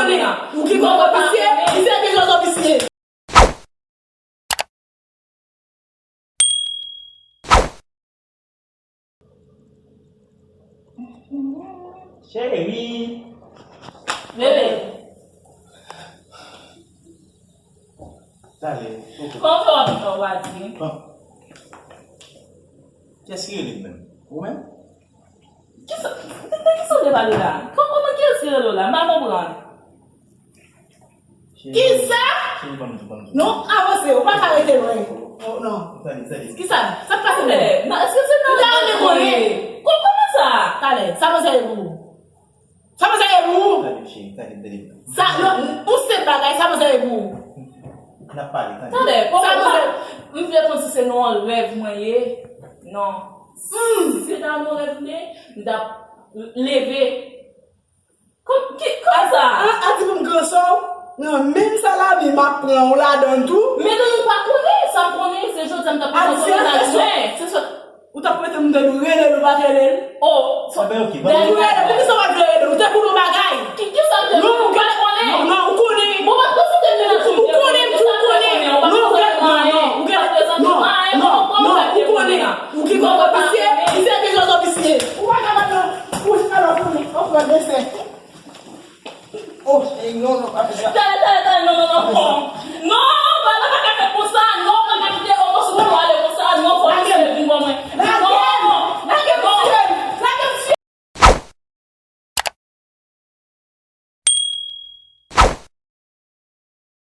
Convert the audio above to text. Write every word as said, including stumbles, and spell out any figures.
Ou ki bon visye, visye ki zozo visye. Cheri. Bebe. Tande. Kòman w fè w ap pran w pa di? Bon. Kiyès ki rele m menm? Ou menm? Kisa, de, de kisa w te pale la? Kò-, kòman kiyès ki rele w la? M pa konprann. Kisa? Cheri, ban m di, ban m di. Non, avanse, ou pa ka rete lwen. Oh, non. Tande, tande. Kisa? Sa k pase menm? Tande, nan, èske se nan rèv mwen ye? Kò-, kòman sa? Talè, sa manzè ye pou ou? Sa manzè ye pou ou? Tande, cheri, tande, tande. Sa, non, ou se bagay, sa manzè ye pou ou? N ap pale, tande. Tande, kòman sa manzè, m vle konn si se nan yon rèv mwen ye. Non. Hmm. Si se ta nan yon rèv m te ye, m t ap leve. Kò-, ki, kòman sa? An, a di pou m gran sè w, nan menm salami m ap pran w ladan l tou. Men nou, nou pa konnen, sa m konnen, se jodi a m t ap pran sou nan jwen. Se sòt, ou t ap mete m tande w rele l, ou pa t rele l. Oh, so, dèyè w rele m,